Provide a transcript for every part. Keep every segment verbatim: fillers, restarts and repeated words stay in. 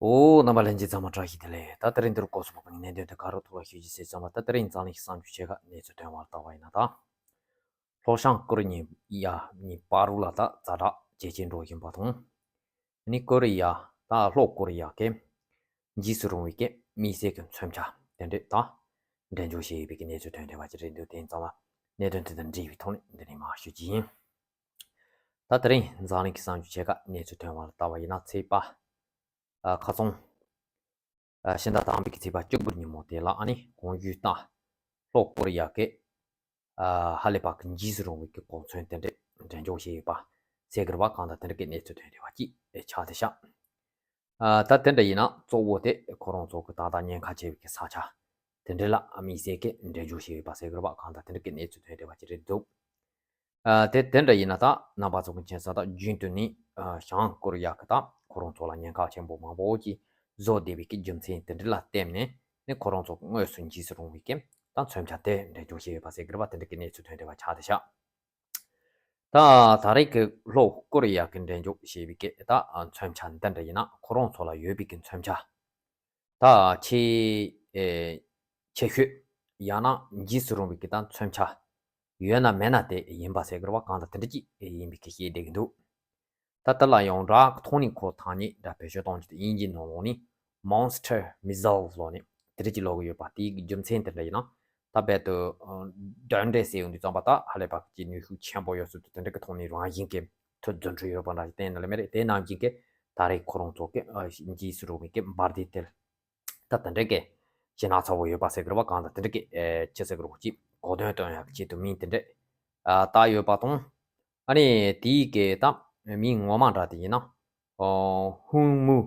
ཨོ། རྣམ་པ་ལྷན་རྒྱས་ཚང་མ་བཀྲ་ཤིས་བདེ་ལེགས། ད་དེ་རིང་འདིར་སྐོར་སོགས་པ་གི་གནད་དོན་དེ་ག་རུ་ཐུག་པ་ཞུ་རྒྱུ་ཟེར་ཙམ་པ། ད་དེ་རིང་འཛམ་གླིང་གི་གསར་འགྱུར་ཆེ་ཁག་གནས་ཚུལ་ཐོན་པར་བལྟ་བ་ཡིན་ན། ད་ལྷོ་བྱང་ཀོ་རི་ཡ་གཉིས་པ་རུ་ལ་ད་ཛ་དྲག་ཇེ་ཆེར་འགྲོ་བཞིན་པ་དང་། ནི་ཀོ་རི་ཡ་ད་ལྷོ་ཀོ་རི་ཡ་གི་འཇིགས་སུ་རུང་བའི་གི་དམིགས་བསལ་གྱི་མཚོན་ཆ་དེ་འདྲས་ད་འགྲེམས་འཇོག་བྱས་ཡོད་པའི་གི་གནས་ཚུལ་ཐོན་བསྡད་པ་ཅིག་རེད་འདུག་དེ་ཡིན་ཙང་བ་གནད་དོན་དེ་དང་འབྲེལ་བའི་ཐོག་ནས་འདི་ནས་མར་ཞུ་རྒྱུ་ཡིན། ད་དེ་རིང་འཛམ་གླིང་གི་གསར་འགྱུར་ཆེ་ཁག་གནས་ཚུལ་ཐོན་པར་བལྟ་བ་ཡིན་ན། ཚེས་པ་ཨ་ཁ་སང་ཨ་ཕྱི་ཟླ་དང་པོའི་གི་ཚེས་པ་བཅུ་དགུ་ཉིན་མོ་དེ་ལ་ཨ་ནི་གོང་ཞུས་ལྟར་ལྷོ་ཀོ་རི་ཡ་གི་ཨ་ཧ་ལས་པ་གི་འཇིགས་སུ་རུང་བའི་གི་གོ་མཚོན་དེ་འདྲས་འགྲེམས་འཇོག་བྱས་ཡོད་པ་ཟེར་གི་རེད་པ། གང་ལྟར་དེ་འདྲ་གི་གནས་ཚུལ་ཐོན་བསྡད་པ་ཅིག་ཆགས་བསྡད་ཤག་ཨ་ད་དེ་འདྲ་ཡིན་ན་གཙོ་བོ་དེ་ཁོ་རང་ཚོ་གི་ད་ལྟ་ཉེན་ཁ་ཆེ་བའི་གི་ས་ཆ་དེ་འདྲ་ལ་ཨ་དམིགས་བསལ་གི་འགྲེམས་འཇོག་བྱས་ཡོད་པ་ཟེར་གི་རེད་པ། གང་ལྟར་དེ་འདྲ་གི་གནས་ཚུལ་ཐོན་བསྡད་པ་ཅིག་རེད་འདུག་ཨ་དེ་དེ་འདྲ་ཡིན་ན་ད་རྣམ་པ་ཚོ་གི་མཁྱེན་གསལ་ལྟར་རྒྱུན་དུ་ནི་ཨ་བྱང་ཀོ་རི་ཡ་གི་ད་ཁོ་རང་ཚོ་ལ་ཉེན་ཁ་ཆེན་པོ་མང་པོ་ཅིག་བཟོ་བསྡད་པའི་གི་རྒྱུ་མཚན་དེ་འདྲ་ལ་བརྟེན་ནས་ནི་ཁོ་རང་ཚོ་དངོས་སུ་འཇིགས་སུ་རུང་བའི་གི་ད་མཚོན་ཆ་དེ་འགྲེམས་འཇོག་བྱས་ཡོད་པ་ཟེར་གི་རེད་པ། དེ་འདྲ་གི་གནས་ཚུལ་ཐོན་བསྡད་པ་ཆགས་བསྡད་ཤག་ད་ད་རེས་ཀྱི་ལྷོ་ཀོ་རི་ཡ་གི་འགྲེམས་འཇོག་བྱས་པའི་གི་ད་མཚོན་ཆ་འདི་འདྲ་ཡིན་ན་ཁོ་རང་ཚོ་ལ་ཡོད་པའི་གི་མཚོན་ཆ་ད་ཆེས་ཨེ་ཆེ་ཤོས་ཡང་ན་འཇིགས་སུ་རུང་བའི་གི་ད་མཚོན་ཆ་ཡོད་ན་མེད་ན་དེ་ཡིན་པ་ཟེར་གི་རེད་པ། གང་ལྟར་དེ་འདྲ་ཅིག་ཡིན་པའི་གི་བཤད་བསྡད་ཀྱི་འདུག་ད་དེ་ལ་ཡང་འདྲ་ཐོག་ནས་ཁོ་ཐག་ཉེ་འདྲ་བེད་སྤྱོད་གཏོང་རྒྱུ་དེ་དབྱིན་ཇིའི་ནང་ལོགས་ནས་Monster Missile་ལབ་ནས་དེ་འདྲ་ཅིག་ལབ་ཀྱི་ཡོད་པ། དེའི་རྒྱུ་མཚན་དེ་འདྲ་ཡིན་ན་ད་རྦད་དེ་ཨ་Doomsday་ཟེར་ཡོང་དུས་ཙམ་པ་ད་ཧ་ལས་པ་ཅིག་ནུས་ཤུགས་ཆེན་པོ་ཡོད་ཟེར་དུས་དེ་འདྲ་གི་ཐོག་ནས་རང་བཞིན་གྱི་མཐུ་རྫུ་འཕྲུལ་ཡོད་པ་འདྲ་ཞིག་བསྟན་ནི་ལ་མེད་རེད། དེ་ནང་བཞིན་གྱི་ད་རེས་ཁོ་རང་ཚོ་གི་ཨ་འཇིགས་སུ་རུང་བའི་གི་འབར་མདེལ་དེ་ད་དེ་འདྲ་གི་ཞེད་སྣང་ཚ་པོ་ཡོད་པ་ཟེར་གི་རེད་པ། གང་ལྟར་དེ་འདྲ་གི་ཨེ་ཅི་ཟེར་གི་རེད་པ། ཅིག་གོ་དོན་སྟོན་ཡག་གི་ཆེད་དུ་མིང་དེ་འདྲ་ཨ་བཏགས་ཡོད་པ་དང་། ཨ་ནི་དེའི་གི་ད་མིང་ངོ་མ་འདྲ་དེ་ཡིན་ན་ཨོ་Hwangmu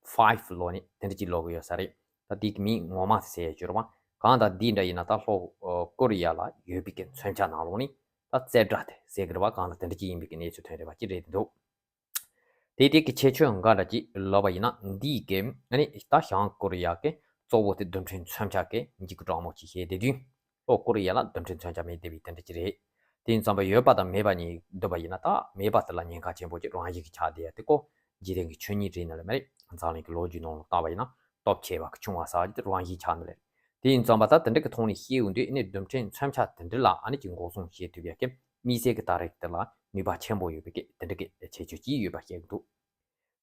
Five་ལབ་ནས་དེ་འདྲ་ཅིག་ལབ་གི་ཡོད་ས་རེད། ད་དེའི་གི་མིང་ངོ་མ་ཟེར་ཡ་ཅིག་ཡོད་རེད་པ། གང་ལྟར་འདི་འདྲ་ཡིན་ན་ད་ལྷོ་ཨོ་ཀོ་རི་ཡ་ལ་ཡོད་པའི་གི་མཚོན་ཆ་ནང་ལོགས་ནས་ད་རྩེ་གྲ་དེ་ཟེར་གི་རེད་པ། གང་ལྟར་དེ་འདྲ་ཅིག་ཡིན་པའི་གི་གནས་ཚུལ་ཐོན་བསྡད་པ་ཅིག་རེད་འདུག་དེ་དེ་གི་ཁྱད་ཆོས་འགའ་འདྲ་ཅིག་ལབ་པ་ཡིན་ན། འདིའི་གི་ཨ་ནི་ད་བྱང་ཀོ་རི་ཡ་གི་གཙོ་བོ་དེ་རྡུལ་ཕྲན་མཚོན་ཆ་གི་འཇིགས་སྐུལ་གྲང་མོ་ཅིག་བྱས་བསྡད་དུས་ལྷོ་ཀོ་རི་ཡ་ལ་རྡུལ་ཕྲན་མཚོན་ཆ་མེད་བསྡད་པའི་དེ་འདྲ་ཅིག་རེད། དེ་ཡིན་ཙམ་པ་ཡོད་པ་དང་མེད་པ་གཉིས་བསྡུར་བ་ཡིན་ན་ད་མེད་པ་དེ་ལ་ཉེན་ཁ་ཆེན་པོ་ཅིག་རང་བཞིན་གྱིས་ཆགས་བསྡད་ཡ་དེ་ཀོ་འཇིག་རྟེན་གྱི་ཆོས་ཉིད་རེད་ནི་ལ་མེད་རེད། འཛམ་གླིང་གི་ལོ་རྒྱུས་ནང་ལ་བལྟ་བ་ཡིན་ན་སྟོབས་ཆེ་བ་གི་ཆུང་བ་ཟེར་བ་དེ་རང་བཞིན་ཆགས་ནི་རེད། དེ་ཡིན་ཙམ་པ་ད་དེ་འདྲ་གི་ཐོག་ནས་བཤད་ཡོང་དུས་ཨ་ནི་རྡུལ་ཕྲན་མཚོན་ཆ་དེ་འདྲ་ལ་ཨ་ནི་ཅིག་འགོག་སྲུང་བྱེད་ཐུབ་ཡ་གི་དམིགས་བསལ་གྱི་ད་རེས་དེ་ལ་ནུས་པ་ཆེན་པོ་ཡོད་པའི་གི་དེ་འདྲ་གི་ཁྱད་ཆོས་ཅིག་ཡོད་པ་བཤད་ཀྱི་འདུག་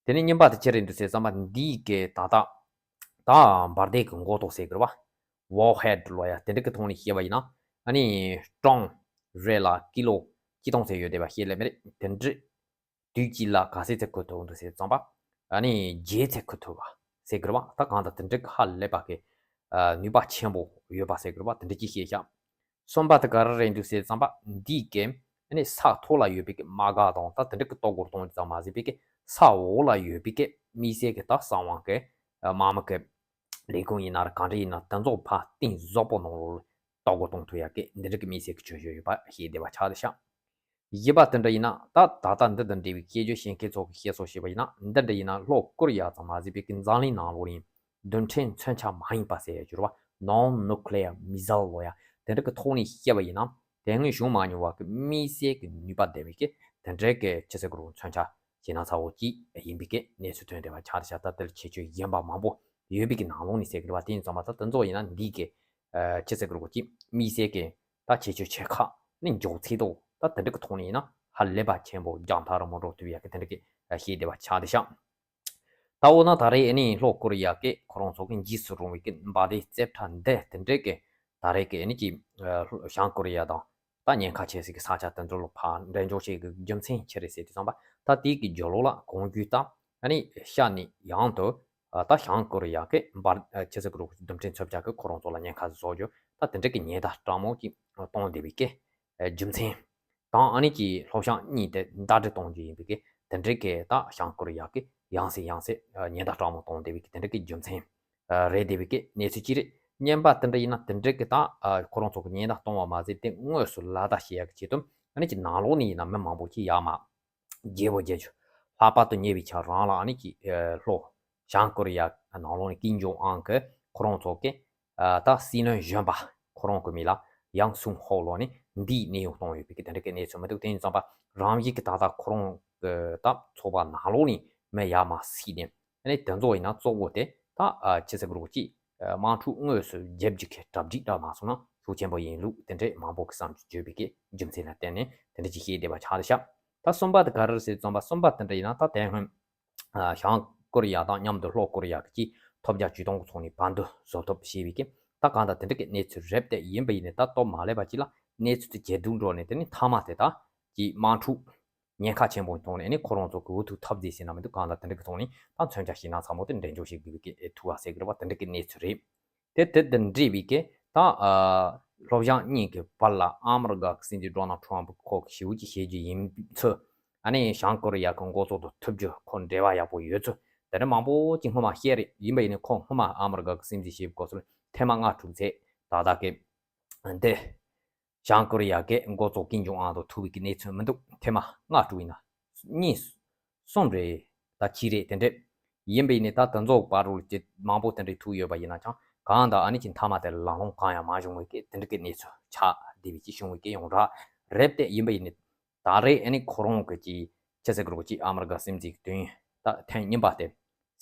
དེ་ནས་གཉིས་པ་དེ་ཅི་རེད་འདུག་ཟེར་ཙམ་པ་འདིའི་གི་ད་ལྟ་ད་འབར་མདེལ་གི་མགོ་ཐོག་ཟེར་གི་རེད་པ། Warhead་ལབ་ཡ་དེ་འདྲ་གི་ཐོག་ནས་བཤད་པ་ཡིན་ན་ཨ་ནི་གྲངས་རེ་ལ་ཀི་ལོ་ཆིག་སྟོང་ཙམ་ཡོད་བསྡད་པ་བཤད་ལེ་མེད་རེད། དེ་འདྲ་དུས་གཅིག་ལ་ག་ཚད་ཙམ་འཁུར་ཐུབ་འདུག་ཟེར་ཙམ་པ། ཨ་ནི་བརྒྱད་ཙམ་འཁུར་ཐུབ་པ་ཟེར་གི་རེད་པ། ད་གང་ལྟར་དེ་འདྲ་གི་ཧ་ལས་པ་གི་ཨ་ནུས་པ་ཆེན་པོ་ཡོད་པ་ཟེར་གི་རེད་པ། དེ་འདྲ་ཅིག་བཤད་ཤག་གསུམ་པ་དེ་ག་རེ་རེད་འདུག་ཟེར་ཙམ་པ་འདིའི་གི་ཨ་ནི་ས་ཐོག་ལ་ཡོད་པའི་གི་དམག་སྒར་དང་ད་དེ་འདྲ་གི་ལྟོ་གོས་གཏོང་རྒྱུ་ཙམ་མ་ཟད་པའི་གི་ས་འོག་ལ་ཡོད་པའི་གི་དམིགས་བསལ་གི་ད་གསང་བ་གི་ཨ་དམག་མི་གི་ལས་ཁུངས་ཡིན་ན་ར་གང་འདྲ་ཡིན་ན་དེ་ཚོ་ཕར་གཏིང་ཟབ་པོ་ནང་ལོགས་ལ་ལྟོ་གོས་གཏོང་ཐུབ་ཡ་གི་འདི་འདྲ་གི་དམིགས་བསལ་གི་ཁྱད་ཆོས་ཡོད་པ་ཤེས་བདེ་བ་ཆགས་བསྡད་ཤག་བཞི་པ་དེ་འདྲ་ཡིན་ན་ད་ད་ལྟ་འདི་དང་འབྲེལ་བའི་སྐད་ཆ་བཤད་མཁན་ཚོ་གི་བཤད་སྲོལ་བྱས་པ་ཡིན་ན་འདི་འདྲ་ཡིན་ན་ལྷོ་ཀོ་རི་ཡ་ཙམ་མ་ཟད་པའི་གི་འཛམ་གླིང་ནང་ལོགས་ནས་རྡུལ་ཕྲན་མཚོན་ཆ་མ་ཡིན་པ་ཟེར་ཡ་འགྱུར་བ་Non-Nuclear Missile་ལབ་ཡ་དེ་འདྲ་གི་ཐོག་ནས་བཤད་པ་ཡིན་ན་དེ་སྔོན་བྱུང་མ་མྱོང་བ་གི་དམིགས་བསལ་གི་ནུས་པ་ལྡན་པའི་གི་དེ་འདྲའི་གི་ཅི་ཟེར་དགོས་རུང་མཚོན་ཆ་ཞེད་སྣང་ཚ་བོ་གཅིག་ཡིན་པའི་གི་གནས་ཚུལ་ཐོན་བསྡད་པ་ཆགས་བསྡད་ཤག་ད་དེར་ཁྱད་ཆོས་གཞན་པ་མང་པོ་ཡོད་པའི་གི་ནང་ལོགས་ནས་ཟེར་གི་རེད་པ། དེ་ཡིན་ཙང་མ་ད་དེ་ཚོ་ཡིན་ན་འདིའི་གི་ཅི་ཟེར་དགོས་རུང་གཅིག་དམིགས་བསལ་གི་ད་ཁྱད་ཆོས་ཆེ་ཁག་ནི་མགྱོགས་ཚད་དོ་ད་དེ་འདྲ་གི་ཐོག་ནས་ཡིན་ན་ཧ་ལས་པ་ཆེན་པོ་རྒྱང་ཐག་རིང་པོ་འགྲོ་ཐུབ་ཡ་གི་དེ་འདྲ་གི་ཤེས་བདེ་བ་ཆགས་བསྡད་ཤག་ད་འོ་ན་ད་རེས་ཨ་ནི་ལྷོ་ཀོ་རི་ཡ་གི་ཁོ་རང་ཚོ་གི་འཇིགས་སུ་རུང་བའི་གི་འབར་མདེལ་རྩེ་གྲ་འདི་དེ་འདྲའི་གི་ད་རེས་གི་ཨ་ནི་གི་བྱང་ཀོ་རི་ཡ་དང་ད་ཉེན་ཁ་ཆེ་ས་གི་ས་ཆ་དེ་ཚོ་ལ་ཕར་འགྲེམས་འཇོག་བྱེད་གི་རྒྱུ་མཚན་ཅི་རེད་ཟེར་དུས་ཙམ་པ་ད་དེའི་གི་རྒྱབ་ལོགས་ལ་གོང་རྒྱུ་ད་ཨ་ནི་ཤ་ནི་ཡང་དུ་ད་བྱང་ཀོ་རི་ཡ་གི་འབར་ཅི་ཟེར་དགོས་རུང་རྡུལ་ཕྲན་མཚོན་ཆ་གི་ཁོ་རང་ཚོ་ལ་ཉེན་ཁ་བཟོ་རྒྱུ་ད་དེ་འདྲའི་གི་ཉེན་བརྡ་སྤྲང་མོ་ཅིག་གཏོང་བསྡད་པའི་གི་རྒྱུ་མཚན་དང་ཨ་ནི་ཀྱི་ལྷོ་བྱང་གཉིས་དེ་ཟླ་སྒྲིལ་གཏོང་རྒྱུ་ཡིན་པའི་གི་དེ་འདྲའི་གི་ད་བྱང་ཀོ་རི་ཡ་གི་ཡང་སེ་ཡང་སེ་ཉེན་བརྡ་སྤྲང་མོ་གཏོང་བསྡད་པའི་གི་དེ་འདྲའི་གི་རྒྱུ་མཚན་རེད་བསྡད་པའི་གི་གནས་ཚུལ་ཅིག་རེད། བརྙན་པར་དེ་འདྲ་ཡིན་ན་དེ་འདྲའི་གི་ད་ཁོ་རང་ཚོ་གི་ཉེན་བརྡ་གཏོང་བ་མ་ཟད་དེ་དངོས་སུ་ལག་བརྡ་བྱེད་ཡ་གི་ཆེད་དུ་ཨ་ནི་ཀྱི་ནང་ལོགས་ནས་ཡིན་ན་མི་མང་པོ་ཅིག་ཡར་མར་རྒྱལ་པོ་རྒྱལ་ཆུ་ལྷག་པར་དུ་ཉེ་བའི་ཆར་རང་ལ་ཨ་ནི་ཀྱི་ལྷོ་བྱང་ཀོ་རི་ཡ་ནང་ལོགས་ནས་ཀིམ་ཇོང་ཨན་གི་ཁོ་རང་ཚོ་གི་ད་སྲིད་བློན་གཞོན་པ་ཁོ་རང་གི་མིང་ལ་ཡང་སུང་ཧོ་ལབ་ནས་འདིས་གནས་དབྱུང་གཏོང་ཡོད་པའི་གི་དེ་འདྲ་གི་གནས་ཚུལ་མི་འདུག་དེ་ཡིན་ཙང་པ་རང་བཞིན་གི་ད་ལྟ་ཁོ་རང་གི་ད་ཚོགས་པ་ནང་ལོགས་ནས་མི་ཡར་མར་བསྲེས་ནས་ ཨ་ནི་དེ་ཚོ་ཡིན་ན་གཙོ་བོ་དེ་ད་ཨ་ཆི་ཟེར་དགོས་རེད་གཅིག་དམག་འཁྲུག་དངོས་སུ་རྒྱབ་རྒྱུ་གི་གྲ་སྒྲིག་འདྲ་མ་སོང་ན་ཤུགས་ཆེན་པོ་ཡིན་ལུགས་དེ་འདྲའི་མང་པོ་གི་བསམ་ཚུལ་བརྗོད་པའི་གི་རྒྱུ་མཚན་ལ་བརྟེན་ནས་དེ་འདྲ་ཅིག་བཤད་བསྡད་པ་ཆགས་བཞག་ད་གསུམ་པ་དེ་ག་རེ་རེད་ཟེར་ཙམ་པ་གསུམ་པ་དེ་འདྲ་ཡིན་ན་ད་དེ་སྔོན་ཨ་བྱང་ཀོ་རི་ཡ་དང་མཉམ་དུ་ལྷོ་ཀོ་རི་ཡ་གི་ཅིག་ཐོབ་རྒྱ་ཇུས་གཏོགས་ཀྱི་ཐོག་ནས་བར་འདུམ་བཟོ་ཐབས་བྱས་པའི་གི་ད་གང་ལྟར་དེ་འདྲ་གི་གནས་ཚུལ་རེད་དེ་ཡིན་པ་ཡིན་ནའི་ད་སྟབས་མ་ལེགས་པ་ཅིག་ལ་གནས་ཚུལ་དེ་ཇེ་སྡུག་འགྲོ་ནས་དེ་ནི་མཐའ་མ་དེ་ད་ཅིག་དམག་འཁྲུག་ཉེན་ཁ་ཆེན་པོའི་ཐོག་ནས་ཨ་ནི་ཁོ་རང་ཚོ་གི་འུ་ཐུག་ཐབས་ཟད་ཟེར་ན་མི་འདུག་གང་ལྟར་དེ་འདྲ་གི་ཐོག་ནས་ད་མཚོན་ཆ་ཞིག་ན་ཚ་མོ་དེ་འདྲེན་འཇོག་བྱེད་དགོས་པའི་གི་ཐུག་པ་ཟེར་གི་རེད་བ། དེ་འདྲ་གི་གནས་ཚུལ་རེད། དེ་དེ་དང་འབྲེལ་བའི་གི་ད་ཨ་ལྷོ་བྱང་གཉིས་ཀྱི་བར་ལ་ཨ་མི་རི་ཀ་གི་སྲིད་འཛིན་ཌོ་ནལ་ཁྲམ་ཕུ་ཁོ་གི་ཞེ་པོ་ཅིག་བཤད་རྒྱུ་ཡིན་ཚུལ། ཨ་ནི་བྱང་ཀོ་རི་ཡ་གི་འགོ་གཙོ་དང་ཐུག་རྒྱུ་ཁོ་འབྲེལ་བ་ཡག་པོ་ཡོད་ཚུལ་དེ་འདྲ་མང་པོ་ཅིག་སྔོན་མ་བཤད་རེད། ཡིན་པ་ཡིན་ནའི་ཁོ་སྔོན་མ་ཨ་མི་རི་ཀ་གི་སྲིད་འཛིན་བྱེད་པའི་སྐབས་སུ་ཐེངས་མ་ལྔ་དྲུག་ཚེ་ད་ལྟ་གི་འདི་བྱང་ཀོ་རི་ཡ་གི་འགོ་གཙོ་ཀིམ་ཇོང་ཨན་དང་ཐུག་པའི་གི་གནས་ཚུལ་མི་འདུག་ཐེངས་མ་ལྔ་དྲུག་ཡིན་ན་གཉིས་གསུམ་རེད། ད་གཅིག་རེད་དེ་འདྲས། ཡིན་པ་ཡིན་ནའི་ད་དེ་ཚོ་བར་དུ་ཅིག་མང་པོ་དེ་འདྲས་ཐུག་ཡོད་པ་ཡིན་ན་ཀྱང་གང་ལྟར་ཨ་ནི་ཅིག་མཐའ་མ་དེར་ལམ་ལྷོང་གང་ཡང་མ་བྱུང་བའི་གི་དེ་འདྲ་གི་གནས་ཚུལ་ཆགས་བསྡད་པའི་ཅིག་བྱུང་བའི་གི་ཡོངས་གྲགས་རེད་དེ། ཡིན་པ་ཡིན་ནའི་ད་རེས་ཨ་ནི་ཁོ་རང་གི་ཅིག་ཆི་ཟེར་དགོས་རེད་ཅིག་ཨ་མི་རི་ཀ་སྲིད་འཛིན་གྱི་དོན་ད་ཐེངས་གཉིས་པ་དེ་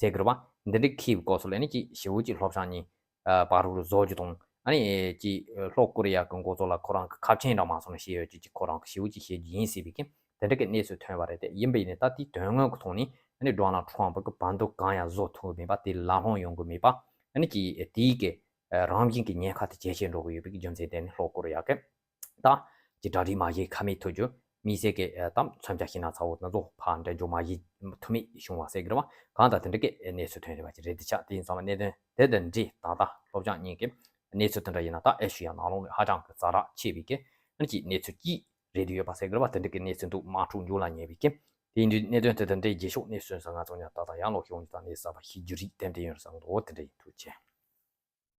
ཟེར་དགོས་རེད་བ། འདི་འདྲའི་ཁེ་བའི་སྐོར་སོགས་ལ་ནི་ཅིག་ཞེ་པོ་ཅིག་ལྷོ་བྱང་གཉིས་ཨ་བར་དུ་བཟོ་རྒྱུ་དང་ཨ་ནི་ཅིག་ལྷོ་ཀོ་རི་ཡ་གི་འགོ་གཙོ་ལ་ཁོ་རང་གི་ཁ་ཆེམས་འདྲ་མ་སོང་ན་བཤད་ཡོད་ཅིག་ཅིག་ཁོ་རང་གི་ཞེ་པོ་ཅིག་བཤད་རྒྱུ་ཡིན་ཟེར་བའི་གི་དེ་འདྲ་གི་གནས་ཚུལ་ཐོན་པ་རེད་དེ། ཡིན་པ་ཡིན་ནའི་ད་དེའི་དོན་དངོས་ཀྱི་ཐོག་ནས་ཨ་ནི་ཌོ་ནལ་ཁྲམ་ཕུ་གི་བར་འདུམ་གང་ཡང་བཟོ་ཐུབ་ཀྱི་མེད་པ། དེ་ལམ་ལྷོང་ཡོང་གི་མེད་པ། ཨ་ནི་ཅིག་དེའི་གི་རང་བཞིན་གྱི་ཉེན་ཁ་དེ་ཇེ་ཆེར་འགྲོ་གི་ཡོད་པའི་གི་རྒྱུ་མཚན་བརྟེན་ནས་ལྷོ་ཀོ་རི་ཡ་གི་ད་ཀྱི་གྲ་སྒྲིག་མ་བྱས་ཁ་མེད་ཐུག་རྒྱུ་དམིགས་བསལ་གྱི་ཨ་དམ་མཚོན་ཆ་ཤིང་ནགས་ཚ་བོ་དེ་ཚོ་ཕར་འདྲེན་འཇོག་མ་བྱས་ཐུབ་མེད་བྱུང་བ་ཟེར་གི་རེད་བ། གང་ལྟར་དེ་འདྲ་གི་གནས་ཚུལ་ཐོན་རེད་བ་ཅིག་རེད། དེ་ཆགས་དེ་ཡིན་ཙང་གནད་དོན་དེ་དང་འབྲེལ་ད་ལྟ་ལྷོ་བྱང་གཉིས་ཀྱི་གནས་ཚུལ་དེ་འདྲ་ཡིན་ན་ད་ཨེ་ཤེ་ཡ་ནང་ལོགས་ནས་ཧ་ཅང་གི་ཛ་དྲག་ཆེ་བའི་གི་ཨ་ནི་ཅིག་གནས་ཚུལ་ཅིག་རེད་དུ་ཡོད་པ་ཟེར་གི་རེད་བ། དེ་འདྲ་གི་གནས་ཚུལ་འདུག་དམག་འཁྲུག་མཇུག་ལ་ཉེ་བའི་གི་དེ་འདྲའི་གནད་དོན་དེ་དང་འབྲེལ་རྗེས་ཕྱོགས་གནས་ཚུལ་ཟང་ང་ཚོ་ཉར་ད་ལྟ་ཡང་ལོག་ཤོག་ཉི་ད་གནས་གསར་པ་ཤེས་རྒྱུ་རིགས་ཏན་ཏན་ཡོད་རེད་བསམ་འདུག་དེ་འདྲ་ཡིན། ཐུགས་རྗེ་ཆེ།